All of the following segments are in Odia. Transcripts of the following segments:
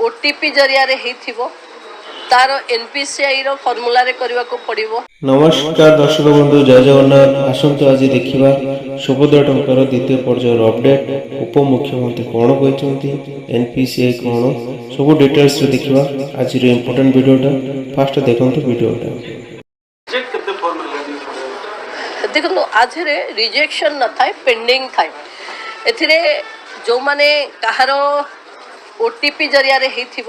ଓଟିପି ଜରିଆରେ ହେଇଥିବ, ତାର ଏନ୍ପିସିଆଇର ଫର୍ମୁଲାରେ କରିବାକୁ ପଡ଼ିବ। ନମସ୍କାର ଦର୍ଶକ ବନ୍ଧୁ, ଜୟ ଜଗନ୍ନାଥ। ଆସନ୍ତୁ ଆଜି ଦେଖିବା ସୁଭଦ୍ରା ଟଙ୍କାର ଦ୍ୱିତୀୟ ପର୍ଯ୍ୟାୟର ଅପଡେଟ୍। ଉପମୁଖ୍ୟମନ୍ତ୍ରୀ କ'ଣ କହିଛନ୍ତି, ଏନ୍ପିସିଆଇ କ'ଣ, ସବୁ ଡିଟେଲ୍ସରେ ଦେଖିବା ଆଜିର ଇମ୍ପୋର୍ଟାଣ୍ଟ ଭିଡ଼ିଓଟା। ଫାଷ୍ଟ ଦେଖନ୍ତୁ ଭିଡ଼ିଓଟା। ରିଜେକ୍ଟ କେତେ ଫର୍ମ ହେଲାଣି? ଦେଖନ୍ତୁ, ଆଧିରେ ରିଜେକ୍ସନ୍ ନଥାଏ, ପେଣ୍ଡିଂ ଥାଏ। ଏଥିରେ ଯେଉଁମାନେ କାହାର ଓଟିପି ଜରିଆରେ ହେଇଥିବ,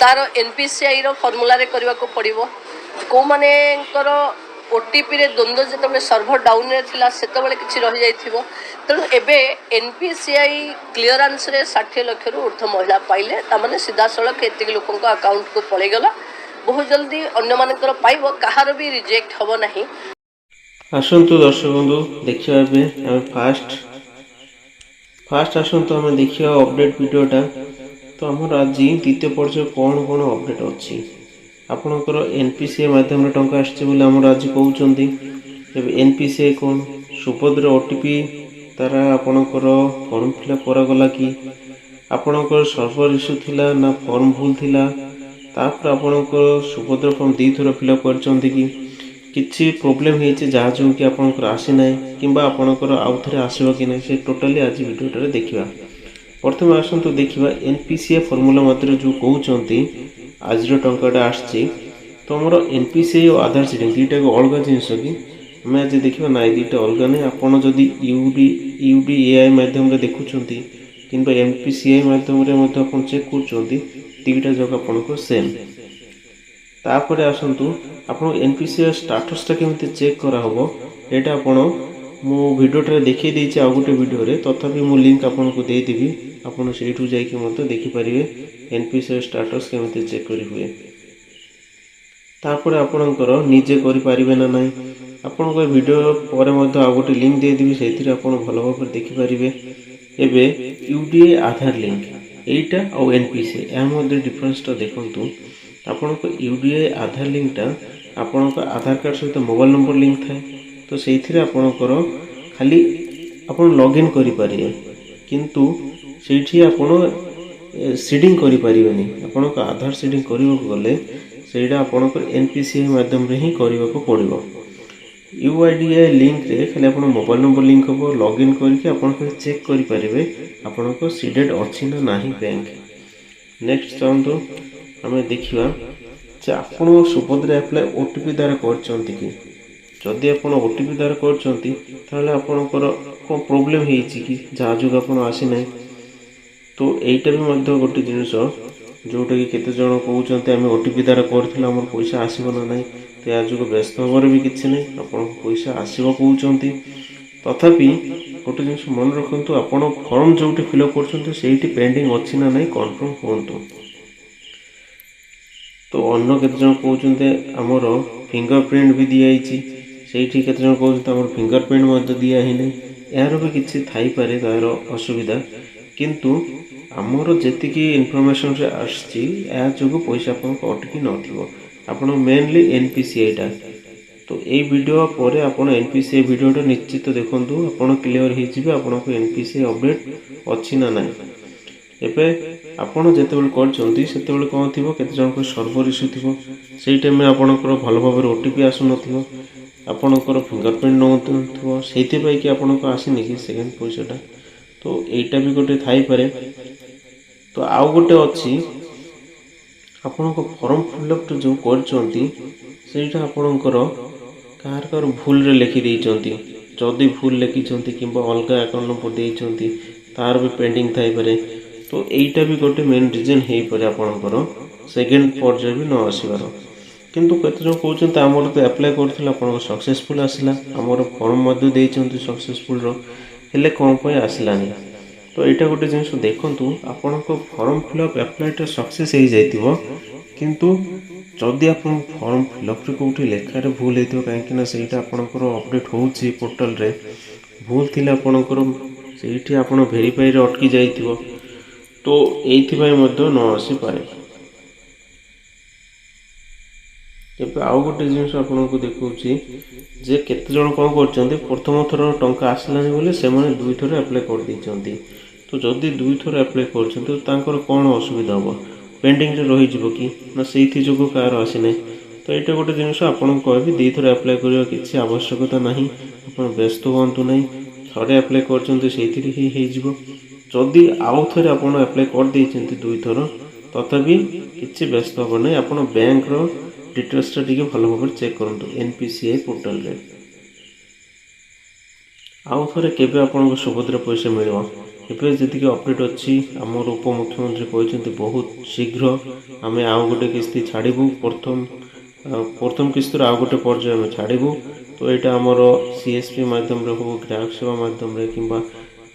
ତାର ଏନ୍ପିସିଆଇର ଫର୍ମୁଲାରେ କରିବାକୁ ପଡ଼ିବ। କେଉଁମାନଙ୍କର ଓଟିପିରେ ଦ୍ୱନ୍ଦ୍ୱ, ଯେତେବେଳେ ସର୍ଭର ଡାଉନରେ ଥିଲା ସେତେବେଳେ କିଛି ରହିଯାଇଥିବ। ତେଣୁ ଏବେ ଏନ୍ପିସିଆଇ କ୍ଲିୟରାନ୍ସରେ 60 ଲକ୍ଷରୁ ଉର୍ଦ୍ଧ୍ୱ ମହିଳା ପାଇଲେ, ତାମାନେ ସିଧାସଳଖ ଏତିକି ଲୋକଙ୍କ ଆକାଉଣ୍ଟକୁ ପଳେଇଗଲା। ବହୁତ ଜଲ୍ଦି ଅନ୍ୟମାନଙ୍କର ପାଇବ, କାହାର ବି ରିଜେକ୍ଟ ହେବ ନାହିଁ। ଆସନ୍ତୁ ଦର୍ଶକ ବନ୍ଧୁ, ଦେଖିବା ଏବେ ଆମେ ଫାଷ୍ଟ ଫାଷ୍ଟ ଆସନ୍ତୁ ଆମେ ଦେଖିବା ଅପଡେଟ୍ ଭିଡ଼ିଓଟା। ତ ଆମର ଆଜି ଦ୍ୱିତୀୟ ପର୍ଯ୍ୟାୟ କ'ଣ କ'ଣ ଅପଡେଟ୍ ଅଛି? ଆପଣଙ୍କର ଏନ୍ ପି ସି I ମାଧ୍ୟମରେ ଟଙ୍କା ଆସିଛି ବୋଲି ଆମର ଆଜି କହୁଛନ୍ତି। ଏବେ ଏନ୍ ପି ସି I କ'ଣ, ସୁଭଦ୍ରା ଓଟିପି ଦ୍ୱାରା ଆପଣଙ୍କର ଫର୍ମ ଫିଲ୍ଅପ୍ କରାଗଲା କି, ଆପଣଙ୍କର ସର୍ଭର ଇସ୍ୟୁ ଥିଲା ନା ଫର୍ମ ଭୁଲ ଥିଲା, ତାପରେ ଆପଣଙ୍କର ସୁଭଦ୍ରା ଫର୍ମ ଦୁଇଥର ଫିଲ୍ଅପ୍ କରିଛନ୍ତି କି, କିଛି ପ୍ରୋବ୍ଲେମ୍ ହେଇଛି ଯାହା ଯୋଗୁଁ କି ଆପଣଙ୍କର ଆସିନାହିଁ, କିମ୍ବା ଆପଣଙ୍କର ଆଉ ଥରେ ଆସିବ କି ନାହିଁ, ସେ ଟୋଟାଲି ଆଜି ଭିଡ଼ିଓଟାରେ ଦେଖିବା। ପ୍ରଥମେ ଆସନ୍ତୁ ଦେଖିବା N P C I formula ମଧ୍ୟରେ ଯେଉଁ କହୁଛନ୍ତି ଆଜିର ଟଙ୍କାଟା ଆସିଛି। ତ ଆମର ଏନ୍ ପି ସି I ଓ ଆଧାର ସିଡ଼ିଂ ଦୁଇଟାକୁ ଅଲଗା ଜିନିଷ କି? ଆମେ ଆଜି ଦେଖିବା, ନାଇଁ, ଦୁଇଟା ଅଲଗା ନାହିଁ। ଆପଣ ଯଦି ୟୁ ଡି ଏ I ମାଧ୍ୟମରେ ଦେଖୁଛନ୍ତି କିମ୍ବା ଏନ୍ ପି ସି I ମାଧ୍ୟମରେ ମଧ୍ୟ ଆପଣ ଚେକ୍ କରୁଛନ୍ତି, ଦୁଇଟା ଯାକ ଆପଣଙ୍କର ସେମ୍। ତାପରେ ଆସନ୍ତୁ, ଆପଣ ଏନ୍ ପି ସି I ଷ୍ଟାଟସ୍ଟା କେମିତି ଚେକ୍ କରାହେବ, ଏଇଟା ଆପଣ ମୁଁ ଭିଡ଼ିଓଟାରେ ଦେଖାଇ ଦେଇଛି ଆଉ ଗୋଟେ ଭିଡ଼ିଓରେ। ତଥାପି ମୁଁ ଲିଙ୍କ୍ ଆପଣଙ୍କୁ ଦେଇଦେବି, ଆପଣ ସେଇଠୁ ଯାଇକି ମଧ୍ୟ ଦେଖିପାରିବେ N P C I status କେମିତି ଚେକ୍ କରି ହୁଏ। ତାପରେ ଆପଣଙ୍କର ନିଜେ କରିପାରିବେ ନା ନାହିଁ, ଆପଣଙ୍କ ଏ ଭିଡ଼ିଓ ପରେ ମଧ୍ୟ ଆଉ ଗୋଟେ ଲିଙ୍କ୍ ଦେଇଦେବି, ସେଇଥିରେ ଆପଣ ଭଲ ଭାବରେ ଦେଖିପାରିବେ। ଏବେ U D A Aadhaar link ଏଇଟା ଆଉ ଏନ୍ ପି ସି, ଏହା ମଧ୍ୟରେ ଡିଫରେନ୍ସଟା ଦେଖନ୍ତୁ। ଆପଣଙ୍କ ୟୁ ଡି ଏ ଆଧାର ଲିଙ୍କ୍ଟା ଆପଣଙ୍କ ଆଧାର କାର୍ଡ଼ ସହିତ ମୋବାଇଲ ନମ୍ବର ଲିଙ୍କ୍ ଥାଏ। ତ ସେଇଥିରେ ଆପଣଙ୍କର ଖାଲି ଆପଣ ଲଗ୍ଇନ୍ କରିପାରିବେ, କିନ୍ତୁ ସେଇଠି ଆପଣ ସିଡ଼ିଂ କରିପାରିବେନି। ଆପଣଙ୍କ ଆଧାର ସିଡ଼ିଂ କରିବାକୁ ଗଲେ ସେଇଟା ଆପଣଙ୍କର ଏନ୍ ପି ସି I ମାଧ୍ୟମରେ ହିଁ କରିବାକୁ ପଡ଼ିବ। ୟୁ I D A ଲିଙ୍କରେ ଖାଲି ଆପଣ ମୋବାଇଲ ନମ୍ବର ଲିଙ୍କ ହେବ, ଲଗ୍ଇନ୍ କରିକି ଆପଣ ଖାଲି ଚେକ୍ କରିପାରିବେ ଆପଣଙ୍କ ସିଡେଡ଼ ଅଛି ନା ନାହିଁ ବ୍ୟାଙ୍କ। ନେକ୍ସଟ ଚାଲନ୍ତୁ ଆମେ ଦେଖିବା ଯେ ଆପଣ ସୁଭଦ୍ରା ଆପ୍ଲାଏ ଓଟିପି ଦ୍ୱାରା କରିଛନ୍ତି କି? ଯଦି ଆପଣ ଓଟିପି ଦ୍ୱାରା କରିଛନ୍ତି, ତାହେଲେ ଆପଣଙ୍କର କ'ଣ ପ୍ରୋବ୍ଲେମ୍ ହେଇଛି କି ଯାହା ଯୋଗୁଁ ଆପଣ ଆସିନାହିଁ? ତ ଏଇଟା ବି ମଧ୍ୟ ଗୋଟେ ଜିନିଷ ଯେଉଁଟାକି କେତେ ଜଣ କହୁଛନ୍ତି, ଆମେ ଓଟିପି ଦ୍ୱାରା କରିଥିଲୁ, ଆମର ପଇସା ଆସିବ ନା ନାହିଁ? ତ ଏହା ଯୋଗୁଁ ବ୍ୟସ୍ତ ହେବାର ବି କିଛି ନାହିଁ, ଆପଣଙ୍କ ପଇସା ଆସିବ କହୁଛନ୍ତି। ତଥାପି ଗୋଟେ ଜିନିଷ ମନେ ରଖନ୍ତୁ, ଆପଣ ଫର୍ମ ଯେଉଁଠି ଫିଲ୍ଅପ୍ କରୁଛନ୍ତି ସେଇଠି ପେଣ୍ଡିଂ ଅଛି ନା ନାହିଁ କନଫର୍ମ ହୁଅନ୍ତୁ। ତ ଅନ୍ୟ କେତେଜଣ କହୁଛନ୍ତି ଆମର ଫିଙ୍ଗର ପ୍ରିଣ୍ଟ ବି ଦିଆହେଇଛି ସେଇଠି, କେତେଜଣ କହୁଛନ୍ତି ଆମର ଫିଙ୍ଗର ପ୍ରିଣ୍ଟ ମଧ୍ୟ ଦିଆ ହେଇନାହିଁ। ଏହାର ବି କିଛି ଥାଇପାରେ ତାର ଅସୁବିଧା। କିନ୍ତୁ ଆମର ଯେତିକି ଇନଫର୍ମେସନ୍ରେ ଆସିଛି, ଏହା ଯୋଗୁଁ ପଇସା ଆପଣଙ୍କ ଅଟକି ନଥିବ। ଆପଣ ମେନଲି ଏନ୍ ପି ସି ଆଇଟା, ତ ଏଇ ଭିଡ଼ିଓ ପରେ ଆପଣ ଏନ୍ ପି ସି I ଭିଡ଼ିଓଟା ନିଶ୍ଚିତ ଦେଖନ୍ତୁ, ଆପଣ କ୍ଲିଅର୍ ହେଇଯିବେ ଆପଣଙ୍କ N P C I update ଅଛି ନା ନାହିଁ। ଏବେ ଆପଣ ଯେତେବେଳେ କରିଛନ୍ତି ସେତେବେଳେ କ'ଣ ଥିବ, କେତେ ଜଣଙ୍କର ସର୍ଭର ଇସ୍ୟୁ ଥିବ, ସେଇ ଟାଇମ୍ରେ ଆପଣଙ୍କର ଭଲ ଭାବରେ ଓଟିପି ଆସୁନଥିବ, ଆପଣଙ୍କର ଫିଙ୍ଗର ପ୍ରିଣ୍ଟ ନେଉନଥିବ, ସେଇଥିପାଇଁ କି ଆପଣଙ୍କ ଆସିନି କି ସେକେଣ୍ଡ ପଇସାଟା? ତ ଏଇଟା ବି ଗୋଟେ ଥାଇପାରେ। ତ ଆଉ ଗୋଟେ ଅଛି, ଆପଣଙ୍କ ଫର୍ମ ଫିଲ୍ଅପ୍ଟା ଯେଉଁ କରିଛନ୍ତି ସେଇଟା ଆପଣଙ୍କର କାହାର କାହାର ଭୁଲରେ ଲେଖି ଦେଇଛନ୍ତି। ଯଦି ଭୁଲ ଲେଖିଛନ୍ତି କିମ୍ବା ଅଲଗା ଆକାଉଣ୍ଟ ନମ୍ବର ଦେଇଛନ୍ତି, ତାର ବି ପେଣ୍ଡିଂ ଥାଇପାରେ। ତ ଏଇଟା ବି ଗୋଟେ ମେନ୍ ରିଜନ୍ ହେଇପାରେ ଆପଣଙ୍କର ସେକେଣ୍ଡ ପର୍ଯ୍ୟାୟ ବି ନ ଆସିବାର। କିନ୍ତୁ କେତେ ଜଣ କହୁଛନ୍ତି ଆମର ତ ଆପ୍ଲାଏ କରିଥିଲୁ, ଆପଣଙ୍କ ସକ୍ସେସଫୁଲ୍ ଆସିଲା, ଆମର ଫର୍ମ ମଧ୍ୟ ଦେଇଛନ୍ତି ସକ୍ସେସଫୁଲ୍ର, ହେଲେ କ'ଣ ପାଇଁ ଆସିଲାନି? ତ ଏଇଟା ଗୋଟେ ଜିନିଷ ଦେଖନ୍ତୁ, ଆପଣଙ୍କ ଫର୍ମ ଫିଲ୍ଅପ୍ ଆପ୍ଲାଏଟା ସକ୍ସେସ୍ ହେଇଯାଇଥିବ, କିନ୍ତୁ ଯଦି ଆପଣଙ୍କ ଫର୍ମ ଫିଲ୍ଅପ୍ରେ କେଉଁଠି ଲେଖାରେ ଭୁଲ ହେଇଥିବ, କାହିଁକିନା ସେଇଟା ଆପଣଙ୍କର ଅପଡ଼େଟ୍ ହେଉଛି ପୋର୍ଟାଲରେ, ଭୁଲ ଥିଲେ ଆପଣଙ୍କର ସେଇଠି ଆପଣ ଭେରିଫାଇରେ ଅଟକି ଯାଇଥିବ। ତ ଏଇଥିପାଇଁ ମଧ୍ୟ ନ ଆସିପାରେ। ଏବେ ଆଉ ଗୋଟେ ଜିନିଷ ଆପଣଙ୍କୁ ଦେଖାଉଛି ଯେ କେତେ ଜଣ କ'ଣ କରିଛନ୍ତି, ପ୍ରଥମ ଥର ଟଙ୍କା ଆସିଲାନି ବୋଲି ସେମାନେ ଦୁଇଥର ଆପ୍ଲାଏ କରିଦେଇଛନ୍ତି। ତ ଯଦି ଦୁଇଥର ଆପ୍ଲାଏ କରିଛନ୍ତି, ତ ତାଙ୍କର କ'ଣ ଅସୁବିଧା ହେବ? ପେଣ୍ଡିଂରେ ରହିଯିବ କି ନା, ସେଇଥି ଯୋଗୁଁ କାହାର ଆସିନାହିଁ। ତ ଏଇଟା ଗୋଟେ ଜିନିଷ ଆପଣଙ୍କୁ କହିବି, ଦୁଇଥର ଆପ୍ଲାଏ କରିବା କିଛି ଆବଶ୍ୟକତା ନାହିଁ। ଆପଣ ବ୍ୟସ୍ତ ହୁଅନ୍ତୁ ନାହିଁ। ଥରେ ଆପ୍ଲାଏ କରିଛନ୍ତି, ସେଇଥିରେ ହିଁ ହେଇଯିବ। ଯଦି ଆଉ ଥରେ ଆପଣ ଆପ୍ଲାଏ କରିଦେଇଛନ୍ତି ଦୁଇଥର, ତଥାପି କିଛି ବ୍ୟସ୍ତ ହେବ ନାହିଁ। ଆପଣ ବ୍ୟାଙ୍କର ଡିଟେଲ୍ସଟା ଟିକେ ଭଲ ଭାବରେ ଚେକ୍ କରନ୍ତୁ ଏନ୍ ପି ସି I ପୋର୍ଟାଲରେ। ଆଉ ଥରେ କେବେ ଆପଣଙ୍କୁ ସୁଭଦ୍ରା ପଇସା ମିଳିବ? ଏବେ ଯେତିକି ଅପଡ଼େଟ୍ ଅଛି, ଆମର ଉପମୁଖ୍ୟମନ୍ତ୍ରୀ କହିଛନ୍ତି, ବହୁତ ଶୀଘ୍ର ଆମେ ଆଉ ଗୋଟେ କିସ୍ତି ଛାଡ଼ିବୁ। ପ୍ରଥମ କିସ୍ତିରୁ ଆଉ ଗୋଟେ ପର୍ଯ୍ୟାୟ ଆମେ ଛାଡ଼ିବୁ। ତ ଏଇଟା ଆମର ସିଏସ୍ପି ମାଧ୍ୟମରେ ହେଉ, ଗ୍ରାହକ ସେବା ମାଧ୍ୟମରେ କିମ୍ବା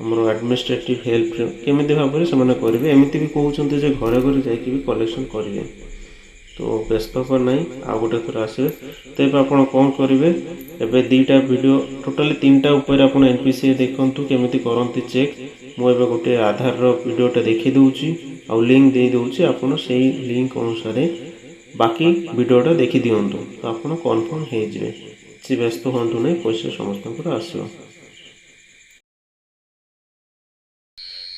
ଆମର ଆଡ଼ମିନିଷ୍ଟ୍ରେଟିଭ୍ ହେଲ୍ପରେ, କେମିତି ଭାବରେ ସେମାନେ କରିବେ। ଏମିତି ବି କହୁଛନ୍ତି ଯେ ଘରେ ଘରେ ଯାଇକି ବି କଲେକ୍ସନ୍ କରିବେ। ତ ବ୍ୟସ୍ତ ହେବାର ନାହିଁ, ଆଉ ଗୋଟେ ଥର ଆସିବେ। ତ ଏବେ ଆପଣ କ'ଣ କରିବେ? ଏବେ ଦୁଇଟା ଭିଡ଼ିଓ, ଟୋଟାଲି ତିନିଟା ଉପରେ ଆପଣ ଏନ୍ ପି ସି ଦେଖନ୍ତୁ କେମିତି କରନ୍ତି ଚେକ୍। ମୁଁ ଏବେ ଗୋଟେ ଆଧାରର ଭିଡ଼ିଓଟା ଦେଖାଇ ଦେଉଛି ଆଉ ଲିଙ୍କ୍ ଦେଇଦେଉଛି। ଆପଣ ସେଇ ଲିଙ୍କ୍ ଅନୁସାରେ ବାକି ଭିଡ଼ିଓଟା ଦେଖିଦିଅନ୍ତୁ, ତ ଆପଣ କନଫର୍ମ ହେଇଯିବେ। କିଛି ବ୍ୟସ୍ତ ହୁଅନ୍ତୁ ନାହିଁ, ପଇସା ସମସ୍ତଙ୍କର ଆସିବ।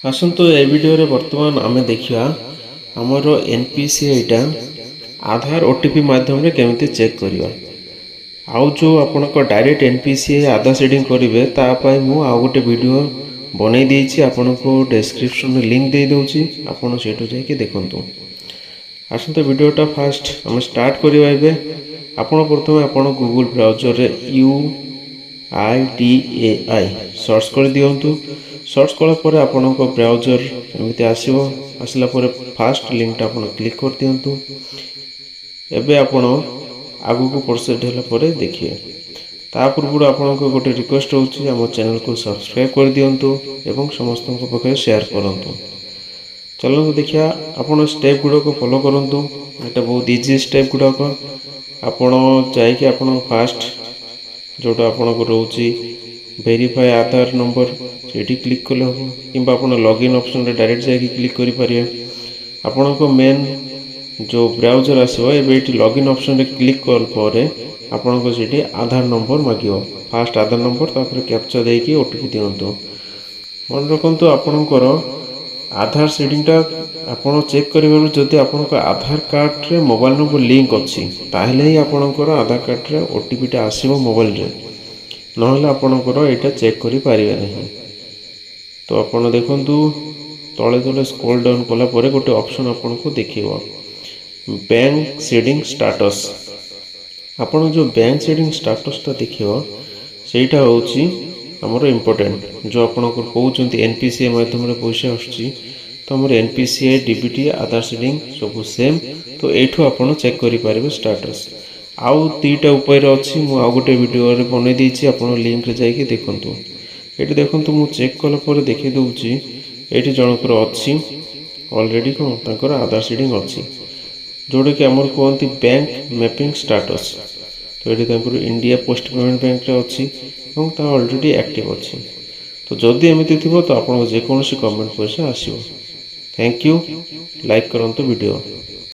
ଆସନ୍ତୁ, ଏ ଭିଡ଼ିଓରେ ବର୍ତ୍ତମାନ ଆମେ ଦେଖିବା ଆମର ଏନ୍ ପି ସି ଆଇଟା ଆଧାର ଓ ଟି ପି ମାଧ୍ୟମରେ କେମିତି ଚେକ୍ କରିବା। ଆଉ ଯେଉଁ ଆପଣଙ୍କ direct N P C I Aadhaar seeding କରିବେ, ତା ପାଇଁ ମୁଁ ଆଉ ଗୋଟେ ଭିଡ଼ିଓ ବନେଇ ଦେଇଛି। ଆପଣଙ୍କୁ ଡେସ୍କ୍ରିପସନ୍ରେ ଲିଙ୍କ୍ ଦେଇଦେଉଛି, ଆପଣ ସେଇଠୁ ଯାଇକି ଦେଖନ୍ତୁ। ଆସନ୍ତୁ, ଭିଡ଼ିଓଟା ଫାଷ୍ଟ ଆମେ ଷ୍ଟାର୍ଟ କରିବା। ଏବେ ଆପଣ ପ୍ରଥମେ ଆପଣ ଗୁଗୁଲ୍ ବ୍ରାଉଜରରେ UIDAI search କରିଦିଅନ୍ତୁ। ସର୍ଚ୍ଚ କଲା ପରେ ଆପଣଙ୍କ ବ୍ରାଉଜର ଏମିତି ଆସିବ। ଆସିଲା ପରେ ଫାଷ୍ଟ ଲିଙ୍କଟା ଆପଣ କ୍ଲିକ୍ କରିଦିଅନ୍ତୁ। ଏବେ ଆପଣ ଆଗକୁ ପ୍ରୋସିଡ଼ ହେଲା ପରେ ଦେଖିବେ। ତା ପୂର୍ବରୁ ଆପଣଙ୍କ ଗୋଟେ ରିକ୍ୱେଷ୍ଟ ରହୁଛି, ଆମ ଚ୍ୟାନେଲକୁ ସବସ୍କ୍ରାଇବ୍ କରିଦିଅନ୍ତୁ ଏବଂ ସମସ୍ତଙ୍କ ପାଖରେ ସେୟାର କରନ୍ତୁ। ଚାଲନ୍ତୁ ଦେଖିବା। ଆପଣ ଷ୍ଟେପ୍ ଗୁଡ଼ାକ ଫଲୋ କରନ୍ତୁ। ଏଇଟା ବହୁତ ଇଜି ଷ୍ଟେପ୍ ଗୁଡ଼ାକ। ଆପଣ ଯାଇକି ଆପଣ ଫାଷ୍ଟ ଯେଉଁଟା ଆପଣଙ୍କୁ ରହୁଛି ଭେରିଫାଏ ଆଧାର ନମ୍ବର, ସେଇଠି କ୍ଲିକ୍ କଲେ ହେବ କିମ୍ବା ଆପଣ ଲଗ୍ଇନ୍ ଅପସନ୍ରେ ଡାଇରେକ୍ଟ ଯାଇକି କ୍ଲିକ୍ କରିପାରିବେ। ଆପଣଙ୍କ ମେନ୍ ଯେଉଁ ବ୍ରାଉଜର ଆସିବ, ଏବେ ଏଇଠି ଲଗ୍ଇନ୍ ଅପସନ୍ରେ କ୍ଲିକ୍ କଲା ପରେ ଆପଣଙ୍କ ସେଇଠି ଆଧାର ନମ୍ବର ମାଗିବ। ଫାଷ୍ଟ ଆଧାର ନମ୍ବର, ତାପରେ କ୍ୟାପଚା ଦେଇକି ଓ ଟି ପି ଦିଅନ୍ତୁ। ମନେ ରଖନ୍ତୁ, ଆପଣଙ୍କର ଆଧାର ସିଡ଼ିଂଟା ଆପଣ ଚେକ୍ କରିବାରୁ ଯଦି ଆପଣଙ୍କ ଆଧାର କାର୍ଡ଼ରେ ମୋବାଇଲ ନମ୍ବର ଲିଙ୍କ ଅଛି, ତାହେଲେ ହିଁ ଆପଣଙ୍କର ଆଧାର କାର୍ଡ଼ରେ ଓ ଟି ପିଟା ଆସିବ ମୋବାଇଲରେ। ନହେଲେ ଆପଣଙ୍କର ଏଇଟା ଚେକ୍ କରିପାରିବେ ନାହିଁ। ତ ଆପଣ ଦେଖନ୍ତୁ, ତଳେ ତଳେ ସ୍କ୍ରୋଲ୍ ଡାଉନ୍ କଲା ପରେ ଗୋଟେ ଅପସନ୍ ଆପଣଙ୍କୁ ଦେଖେଇବ, ବ୍ୟାଙ୍କ ସିଡ଼ିଂ ଷ୍ଟାଟସ୍। ଆପଣ ଯେଉଁ ବ୍ୟାଙ୍କ ସିଡ଼ିଂ ଷ୍ଟାଟସ୍ଟା ଦେଖିବ, ସେଇଟା ହେଉଛି ଆମର ଇମ୍ପୋର୍ଟାଣ୍ଟ। ଯେଉଁ ଆପଣଙ୍କର କହୁଛନ୍ତି ଏନ୍ ପି ସି I ମାଧ୍ୟମରେ ପଇସା ଆସୁଛି, ତ ଆମର N P C I, D B T, Aadhaar seeding ସବୁ ସେମ୍। ତ ଏଇଠୁ ଆପଣ ଚେକ୍ କରିପାରିବେ ଷ୍ଟାଟସ୍। ଆଉ ଦୁଇଟା ଉପାୟରେ ଅଛି, ମୁଁ ଆଉ ଗୋଟେ ଭିଡ଼ିଓରେ ବନେଇ ଦେଇଛି, ଆପଣ ଲିଙ୍କରେ ଯାଇକି ଦେଖନ୍ତୁ। ଏଇଠି ଦେଖନ୍ତୁ, ମୁଁ ଚେକ୍ କଲା ପରେ ଦେଖେଇ ଦେଉଛି। ଏଇଠି ଜଣଙ୍କର ଅଛି ଅଲରେଡ଼ି, କ'ଣ ତାଙ୍କର ଆଧାର ସିଡ଼ିଂ ଅଛି, ଯେଉଁଟାକି ଆମର କୁହନ୍ତି ବ୍ୟାଙ୍କ ମ୍ୟାପିଂ ଷ୍ଟାଟସ୍। ତ ଏଇଠି ତାଙ୍କର ଇଣ୍ଡିଆ ପୋଷ୍ଟ ପେମେଣ୍ଟ ବ୍ୟାଙ୍କରେ ଅଛି ଏବଂ ତାହା ଅଲରେଡ଼ି ଆକ୍ଟିଭ୍ ଅଛି। ତ ଯଦି ଏମିତି ଥିବ, ତ ଆପଣଙ୍କ ଯେକୌଣସି ଗଭର୍ଣ୍ଣମେଣ୍ଟ ପଇସା ଆସିବ। Thank you. Like କରନ୍ତୁ ଭିଡ଼ିଓ।